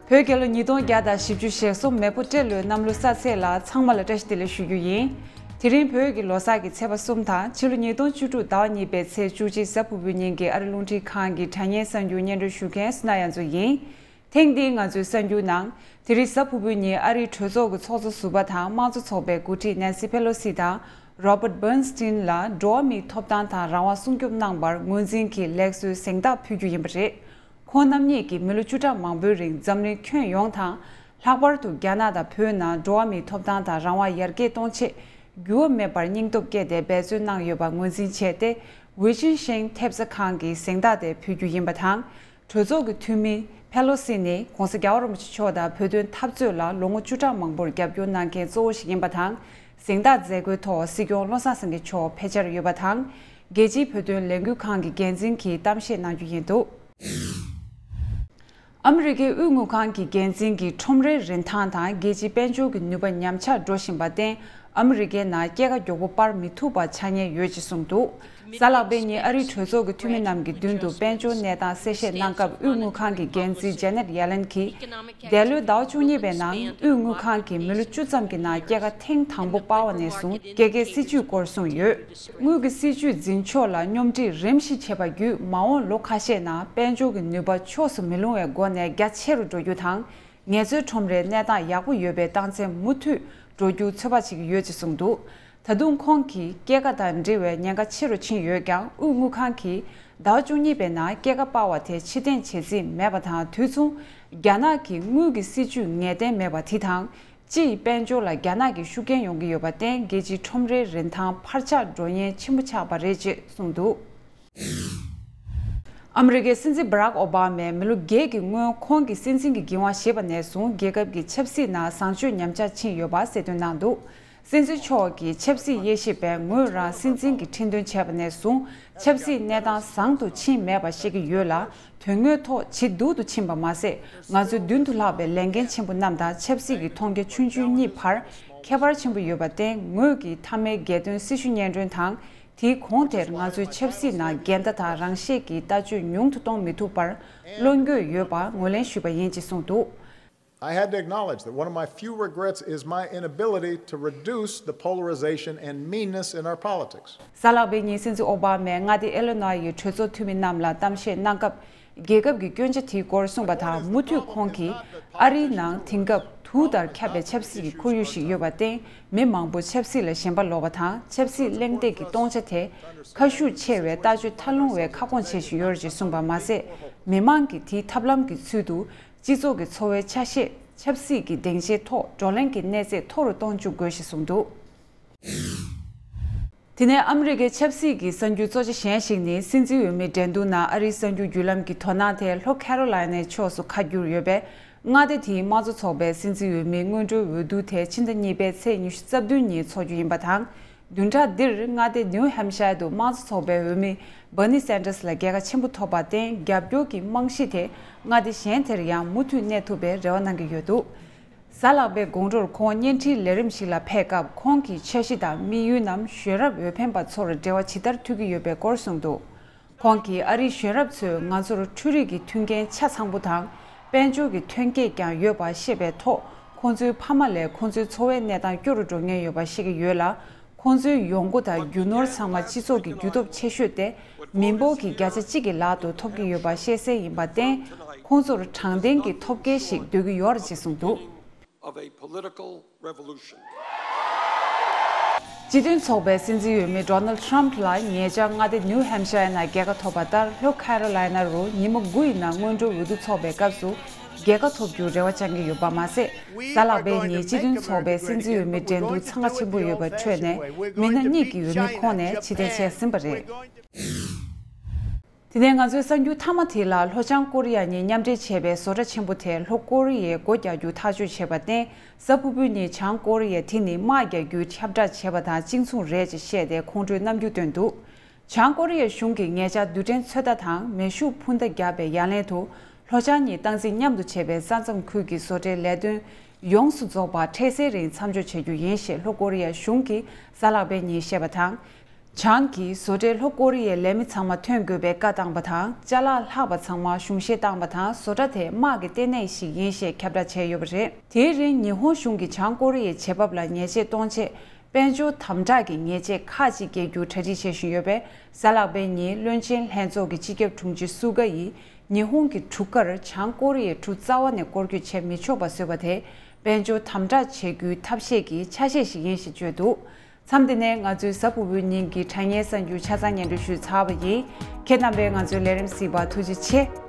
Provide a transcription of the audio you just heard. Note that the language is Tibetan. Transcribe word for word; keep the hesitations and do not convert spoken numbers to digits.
བོད་རྒྱལ་ལོ་ཉིས་སྟོང་བརྒྱ་དང་བཞི་བཅུ་ཞེ་གསུམ་མེ་ཕོ་སྤྲེལ་ལོའི་གནམ་ལོ་གསར་ཚེས་ལ་ཚང་མ་ལ་བཀྲ་ཤིས་བདེ་ལེགས་ཞུ་རྒྱུ་ཡིན། དེ་རིང་བོད་ཀྱི་ལོ་གསར་གྱི་ཚེས་པ་གསུམ་དང་ཕྱི་ལོ་ཉིས་སྟོང་བཅུ་དྲུག་ཟླ་བ་གཉིས་པའི་ཚེས་བཅུ་གཅིག་གཟའ་ཕུར་བུའི་ཉིན་གྱི་ཨ་རི་རླུང་འཕྲིན་ཁང་གི་དྲ་བརྙན་གསར་འགྱུར་སྙན་སྒྲོན་ཞུ་མཁན་སི་ན་ཡ་མཚོ་ཡིན། ཐེངས་འདིའི་ང་ཚོའི་གསར་འགྱུར་ནང་། དེ་རིང་གཟའ་ཕུར་བུའི་ཉིན་ཨ་རིའི་གྲོས་ཚོགས་ཀྱི་ཚོགས་གཙོ་ཟུར་པ་དང་དམངས་གཙོ་ཚོགས་པའི་འགོ་ཁྲིད་ནན་སི་ཕེ་ལོ་སི་དང་རོ་བརྟ་བྷར་ནི་སི་ཊིན་ལ་འགྲོ་བ་མིའི་ཐོབ་ཐང་དང་རང་དབང་སྲུང་སྐྱོབ་གནང་བར་ངོས་འཛིན་གྱིས་ལེགས་གསོའི་གཟེངས་རྟགས་ཕུལ་རྒྱུ་ཡིན་པ་རེད། ཁོང་རྣམ་གཉིས་ཀྱིས་མི་ལོ་བཅུ་ཕྲག་མང་པོའི་རིང་འཛམ་གླིང་ཁྱོན་ཡོངས་དང་། ལྷག་པར་དུ་རྒྱ་ནག་དང་བོད་ནང་འགྲོ་བ་མིའི་ཐོབ་ཐང་དང་རང་དབང་ཡར་རྒྱས་གཏོང་ཆེད་འགྱུར་བ་མེད་པར་སྙིང་སྟོབས་བསྐྱེད་དེ་འབད་བརྩོན་གནང་ཡོད་པ་ངོས་འཛིན་བྱས་ཏེ། ཝེ་ཅིན་ཤེང་ཐེབས་རྩ་ཁང་གི་གཟེངས་རྟགས་དེ་ཕུལ་རྒྱུ་ཡིན་པ་དང་། གྲོས་ཚོགས་ཀྱི་འཐུས་མི་ཕེ་ལོ་སི་ནི་༧གོང་ས་༧རྒྱལ་བ་རིན་པོ་ཆེ་མཆོག་དང་བོད་དོན་འཐབ་རྩོད་ལ་ལོ་ངོ་བཅུ་ཕྲག་མང་པོར་རྒྱབ་སྐྱོར་གནང་མཁན་གཙོ་བོ་ཞིག་ཡིན་པ་དང་། གཟེངས་རྟགས་མཛད་སྒོའི་ཐོག་སྲིད་སྐྱོང་བློ་བཟང་སེང་གེ་མཆོག་ཕེབས་འཆར་ཡོད་པ་དང་། རྒྱལ་སྤྱིའི་བོད་དོན་ལས་འགུལ་ཁང་གི་འགན་འཛིན་གྱིས་གཏམ་བཤད་གནང་རྒྱུ་ཡིན་འདུག་ཨ་མི་རི་ཀའི་དབུས་དངུལ་ཁང་གི་འགན་འཛིན་གྱིས་ཁྲོམ་རའི་རིན་ཐང་དང་རྒྱལ་སྤྱིའི་དཔལ་འབྱོར་གྱི་ནུས་པ་ཉམས་ཆག་འགྲོ་བཞིན་པར་བརྟེན། ཨ་མི་རི་ཀའི་ནང་སྐྱེད་ཀ་མགྱོགས་པོ་སྤར་མི་ཐུབ་པ་ཆགས་ཉེན་ཡོད་ཅེས་གསུངས་འདུག་གཟའ་ལྷག་པའི་ཉིན་ཨ་རིའི་གྲོས་ཚོགས་ཀྱི་འཐུས་མི་རྣམས་ཀྱི་མདུན་དུ་དཔལ་འབྱོར་གནས་སྟངས་གསལ་བཤད་གནང་སྐབས། དབུས་དངུལ་ཁང་གི་འགན་འཛིན་ཇེ་ནེད་ཡེ་ལན་གྱིས། འདས་ལོའི་ཟླ་བ་བཅུ་གཉིས་པའི་ནང་དབུས་དངུལ་ཁང་གིས་མི་ལོ་བཅུ་ཙམ་གྱི་ནང་སྐྱེད་ཀ་ཐེངས་དང་པོ་སྤར་བ་ནས་བཟུང་སྐྱེད་ཀའི་སྲིད་ཇུས་སྐོར་གསུངས་ཡོད། དངུལ་གྱི་སྲིད་ཇུས་འཛིན་ཕྱོགས་ལ་སྙོམས་སྒྲིག་རིམ་བཞིན་བྱས་པ་བརྒྱུད། མ་འོངས་ལོ་ཁ་ཤས་ནང་དཔལ་འབྱོར་གྱི་ནུས་པ་ཕྱོགས་སུ་མི་ལྷུང་བའི་སྒོ་ནས་རྒྱ་ཆེ་རུ་འགྲོ་རྒྱུ་དང་། ངལ་རྩོལ་ཁྲོམ་རའི་གནས་སྟངས་ཡག་པོ་ཡོད་པའི་རྟགས་མཚན་མུ་མཐུད་འགྲོ་རྒྱུ་ཚོད་དཔག་བྱེད་ཀྱི་ཡོད་ཅེས་གསུངས་འདུག་ད་དུང་ཁོང་གིས་སྐྱེད་ཀ་དང་འབྲེལ་བའི་ཉེན་ཁ་ཆེ་རུ་ཕྱིན་ཡོད་ཀྱང་། དབུས་དངུལ་ཁང་གིས་ཟླ་བ་བཅུ་གཉིས་པའི་ནང་སྐྱེད་ཀ་སྤར་བ་དེ་ཕྱིར་འཐེན་བྱེད་རྩིས་མེད་པ་དང་། དུས་མཚུངས་རྒྱ་ནག་གི་དངུལ་གྱི་སྲིད་ཇུས་ངེས་གཏན་མེད་པ་དེ་དང་། སྤྱི་ཡི་དཔལ་འབྱོར་ལ་རྒྱ་ནག་གི་ཤུགས་རྐྱེན་ཡོང་གི་ཡོད་པར་བརྟེན། རྒྱལ་སྤྱིའི་ཁྲོམ་རའི་རིན་ཐང་འཕར་ཆག་འགྲོ་ཉེན་ཆེན་པོ་ཆགས་པ་རེད་ཅེས་གསུངས་འདུག་ཨ་མི་རི་ཀའི་སྲིད་འཛིན་བྷ་རག་ཨོ་བྷ་མས་མི་ལོ་བརྒྱད་ཀྱི་སྔོན་ཁོང་གི་སྲིད་འཛིན་གྱི་འགན་དབང་བཞེས་པ་ནས་བཟུང་རྒྱལ་ཁབ་ཀྱི་ཆབ་སྲིད་ནང་བཟང་སྤྱོད་ཉམས་ཆག་ཕྱིན་ཡོད་པ་གསལ་སྟོན་གནང་འདུག་སྲིད་འཛིན་མཆོག་གིས་ཆབ་སྲིད་དབྱེ་ཞིབ་པས་ངོས་རང་སྲིད་འཛིན་གྱི་ཁྲི་འདོན་བྱས་པ་ནས་བཟུང་ཆབ་སྲིད་གནས་སྟངས་བཟང་དུ་ཕྱིན་མེད་པ་ཤེས་ཀྱི་ཡོད་ལ། དོན་དངོས་ཐོག་ཇེ་སྡུག་ཏུ་ཕྱིན་པ་མ་ཟད། ང་ཚོའི་མདུན་དུ་ལྷགས་པའི་ལས་འགན་ཆེན་པོ་རྣམས་དང་ཆབ་སྲིད་ཀྱི་མཐོང་རྒྱ་ཆུང་ཆུང་གཉིས་བར་ཁྱད་པར་ཆེན་པོ་ཡོད་པར་བརྟེན། ངོས་ཀྱིས་མཐའ་མའི་རྒྱལ་དོན་སྲི་ཞུ་སྙན་སྒྲོན་དང་། དེའི་གོང་དེར་ང་ཚོའི་ཆབ་སྲིད་ནང་འགལ་ཟླ་དང་རང་ཤེད་ཀྱི་ལྟ་སྤྱོད་ཉུང་དུ་གཏོང་མི་ཐུབ་པར་བློ་འགྱོད་ཡོད་པ་ངོས་ལེན་ཞུས་པ་ཡིན་ཅེས་གསུངས་འདུག I had to acknowledge that one of my few regrets is my inability to reduce the polarization and meanness in our politics. གཟའ་ལྷག་པའི་ཉིན་སྲིད་འཛིན་ཨོ་བྷ་མས་མངའ་སྡེ་ཨེ་ལི་ནོའི་ཡི་གྲོས་ཚོགས་འཐུས་མི་རྣམས་ལ་གཏམ་བཤད་གནང་སྐབས། རྒྱལ་ཁབ་ཀྱི་སྐྱོན་ཆ་དེའི་སྐོར་གསུངས་པ་དང་། མུ་མཐུད་ཁོང་གིས་ཨ་རིའི་ནང་དེང་སྐབས་དུས་ལྟར་ཁྱབ་པའི་ཆབ་སྲིད་ཀྱི་ཁོར་ཡུག་ཞིག་ཡོད་པར་བརྟེན། མི་མང་པོ་ཆབ་སྲིད་ལ་ཞེན་པ་ལོག་པ་དང་། ཆབ་སྲིད་གླེང་སྟེགས་ཀྱི་སྟོང་ཆ་དེ་ཁ་ཤུགས་ཆེ་བའི་ལྟ་སྤྱོད་ཐལ་རླུང་བའི་ཁ་སྐོང་བྱེད་བཞིན་ཡོད་རེད་ཅེས་གསུངས་པ་མ་ཟད། མི་མང་གིས་དེའི་ཐབས་ལམ་གྱི་ཚུལ་དུ་སྤྱི་ཚོགས་ཀྱི་འཚོ་བའི་ཆ་ཤས། ཆབ་སྲིད་ཀྱི་སྡིངས་ཆའི་ཐོག་བགྲོ་གླེང་གི་གནས་ཚད་མཐོ་རུ་གཏོང་བཅུག་དགོས་ཞེས་གསུངས་འདུག་དེ་ནས་ཨ་མི་རི་ཀའི་ཆབ་སྲིད་ཀྱི་གསར་འགྱུར་གཙོ་ཆེ་གཞན་ཞིག་ནི། སྲིད་འཛིན་འོས་མིའི་འགྲན་བསྡུར་ནང་ཨ་རིའི་གསར་འགྱུར་བརྒྱུད་ལམ་གྱི་དོ་སྣང་དེ་ལྷོ་ཁེ་རོ་ལའི་ནའི་ཕྱོགས་སུ་ཁ་བསྒྱུར་ཡོད་པས། མངའ་སྡེ་དེའི་དམངས་གཙོ་ཚོགས་པའི་སྲིད་འཛིན་འོས་མིའི་སྔོན་འགྲོའི་འོས་བསྡུ་དེ་ཕྱི་ཟླ་གཉིས་པའི་ཚེས་ཉི་ཤུ་རྩ་བདུན་ཉིན་འཚོགས་རྒྱུ་ཡིན་པ་དང་། བདུན་ཕྲག་འདིར་མངའ་སྡེ་ནིའུ་ཧེམ་ཤ་ཡར་དུ་དམངས་གཙོ་ཚོགས་པའི་འོས་མི་བྷར་ནི་སན་ཏར་སི་ལ་རྒྱལ་ཁ་ཆེན་པོ་ཐོབ་པར་བརྟེན། རྒྱབ་སྐྱོར་གྱི་རྨང་གཞི་དེ་མངའ་སྡེ་གཞན་དེར་ཡང་མུ་མཐུད་གནས་ཐུབ་པའི་རེ་བ་གནང་གི་ཡོད་འདུག་གཟའ་ལྷག་པའི་དགོང་དྲོར་ཁོང་བརྙན་འཕྲིན་ལས་རིམ་ཞིག་ལ་ཕེབས་སྐབས། ཁོང་གི་འཆར་གཞི་དང་དམིགས་ཡུལ་རྣམས་གཞོན་རབས་འོས་འཕེན་པ་ཚོར་འབྲེལ་བ་ཇི་ལྟར་མཐུད་ཀྱི་ཡོད་པའི་སྐོར་གསུངས་འདུག་ཁོང་གིས་ཨ་རིའི་གཞོན་རབས་ཚོས་ང་ཚོར་འཕྲུལ་རིག་གི་མཐུན་རྐྱེན་ཆ་ཚང་པོ་དང་། དཔལ་འབྱོར་གྱི་ཐོན་སྐྱེད་ཀྱང་ཡོད་པ་ཤེས་པའི་ཐོག་ཁོང་ཚོའི་ཕ་མ་ལས་ཁོང་ཚོའི་འཚོ་བའི་གནས་སྟངས་སྐྱོ་རུ་འགྲོ་ངེས་ཡོད་པ་ཤེས་ཀྱི་ཡོད་ལ། ཁོང་ཚོའི་ཡོང་སྒོ་དང་རྒྱུ་ནོར་ཚང་མ་སྤྱི་ཚོགས་ཀྱི་རྒྱུ་སྟོབས་ཆེ་ཤོས་ཏེ། མི་འབོར་གྱི་བརྒྱ་ཆ་གཅིག་གི་ལག་ཏུ་ཐོབ་ཀྱི་ཡོད་པ་ཤེས་གསལ་ཡིན་པར་བརྟེན། ཁོང་ཚོར་དྲང་བདེན་གྱི་ཐོབ་སྐལ་ཞིག་འདོད་ཀྱི་ཡོད་རེད་ཅེས་གསུངས་འདུག of a political revolution. སྤྱི་མཐུན་ཚོགས་པའི་སྲིད་འཛིན་འོས་མི་ཌོ་ནལ་ཊམ་ལ་ཉེ་ཆར་མངའ་སྡེ་ནིའུ་ཧེམ་ཤ་ཡར་ནང་རྒྱལ་ཁ་ཐོབ་པ་ལྟར། ལྷོ་ཁེ་རོ་ལའི་ན་རུ་ཉིན་མོ་དགུ་ཡི་ནང་སྔོན་འགྲོ་འོས་བསྡུ་འཚོགས་པའི་སྐབས་སུ་རྒྱལ་ཁ་ཐོབ་རྒྱུར་རེ་བ་བཅང་གི་ཡོད་པ་མ་ཟད། གཟའ་ལྷག་པའི་ཉིན་སྤྱི་མཐུན་ཚོགས་པའི་སྲིད་འཛིན་འོས་མི་འགྲན་བསྡུར་འཚང་ཁ་ཆེན་པོ་ཡོད་པའི་ཁྲོད་ནས་མི་སྣ་གཉིས་ཀྱི་འོས་མི་ཁོངས་ནས་ཕྱིར་འཐེན་བྱས་ཟིན་པ་རེད། དེ་ནས་ང་ཚོའི་གསར་འགྱུར་མཐའ་མ་དེ་ལ། ལྷོ་བྱང་ཀོ་རི་ཡ་གཉིས་མཉམ་འབྲེལ་བྱས་པའི་བཟོ་གྲྭ་ཆེན་པོ་དེ་ལྷོ་ཀོ་རི་ཡས་སྒོ་རྒྱག་རྒྱུ་ཐག་གཅོད་བྱས་པར་བརྟེན། གཟའ་ཕུར་བུའི་ཉིན་བྱང་ཀོ་རི་ཡས་དེ་ནི་དམག་རྒྱག་རྒྱུའི་ཁྱབ་བསྒྲགས་བྱས་པ་དང་གཅིག་མཚུངས་རེད་ཅེས་བཤད་དེ་ཁོང་ཁྲོའི་རྣམ་འགྱུར་བཏོན་འདུག་བྱང་ཀོ་རི་ཡ་གཞུང་གིས་ཉེ་ཆར་རྡུལ་ཕྲན་ཚོད་ལྟ་དང་མེ་ཤུགས་འཕུར་མདའ་བརྒྱབ་པའི་ཡ་ལན་དུ། ལྷོ་བྱང་གཉིས་སྟངས་འཛིན་མཉམ་དུ་བྱས་པའི་ས་མཚམས་ཁུལ་གྱི་བཟོ་གྲྭའི་ལས་དོན་ཡོངས་སུ་རྫོགས་པ་འཕྲལ་སེལ་རིང་མཚམས་འཇོག་བྱ་རྒྱུ་ཡིན་ཞེས་ལྷོ་ཀོ་རི་ཡ་གཞུང་གིས་གཟའ་ལྷག་པའི་ཉིན་བཤད་པ་དང་། བྱང་གི་བཟོ་གྲྭའི་ལྷོ་ཀོ་རི་ཡའི་ལས་མི་ཚང་མ་ཐོན་དགོས་པའི་བཀའ་བཏང་པ་དང་། ཅ་ལག་ལྷག་པ་ཚང་མ་གཞུང་བཞེས་བཏང་པ་དང་། བཟོ་གྲྭ་དེ་དམག་གི་ལྟེ་གནས་ཤིག་ཡིན་ཞེས་ཁྱབ་བསྒྲགས་བྱས་ཡོད་པ་རེད། དེའི་རིང་ཉི་ཧོང་གཞུང་གིས་བྱང་ཀོ་རི་ཡའི་བྱེད་བབ་ལ་ཉེས་ཆད་གཏོང་ཆེད། དཔལ་འབྱོར་དམ་དྲག་གི་ཉེས་ཆད་ཁག་ཅིག་འགེལ་རྒྱུར་གྲ་སྒྲིག་བྱེད་བཞིན་ཡོད་པས། གཟའ་ལྷག་པའི་ཉིན་བློན་ཆེན་ལྷན་ཚོགས་ཀྱི་སྤྱི་ཁྱབ་དྲུང་ཆེ་སུ་གྷ་ཡིས། ཉི་ཧོང་གི་གྲུ་ཁར་བྱང་ཀོ་རི་ཡའི་གྲུ་རྩ་བ་ནས་སྐོར་སྐྱོད་བྱེད་མི་ཆོག་པ་བཟོས་པ་དེ། དཔལ་འབྱོར་དམ་དྲག་བྱེད་རྒྱུའི་ཐབས་ཤེས་ཀྱི་ཆ་ཤས་ཤིག་ཡིན་ཞེས་བརྗོད་འདུག་མཚམས་འདི་ནས་ང་ཚོའི་གཟའ་ཕུར་བུའི་ཉིན་གྱི་དྲ་བརྙན་གསར་འགྱུར་ཆ་ཚང་སྙན་སྒྲོན་ཞུས་ཚར་བ་ཡིན། ཁྱེད་རྣམ་པས་ང་ཚོའི་ལས་རིམ་གཟིགས་པར་ཐུགས་རྗེ་ཆེ།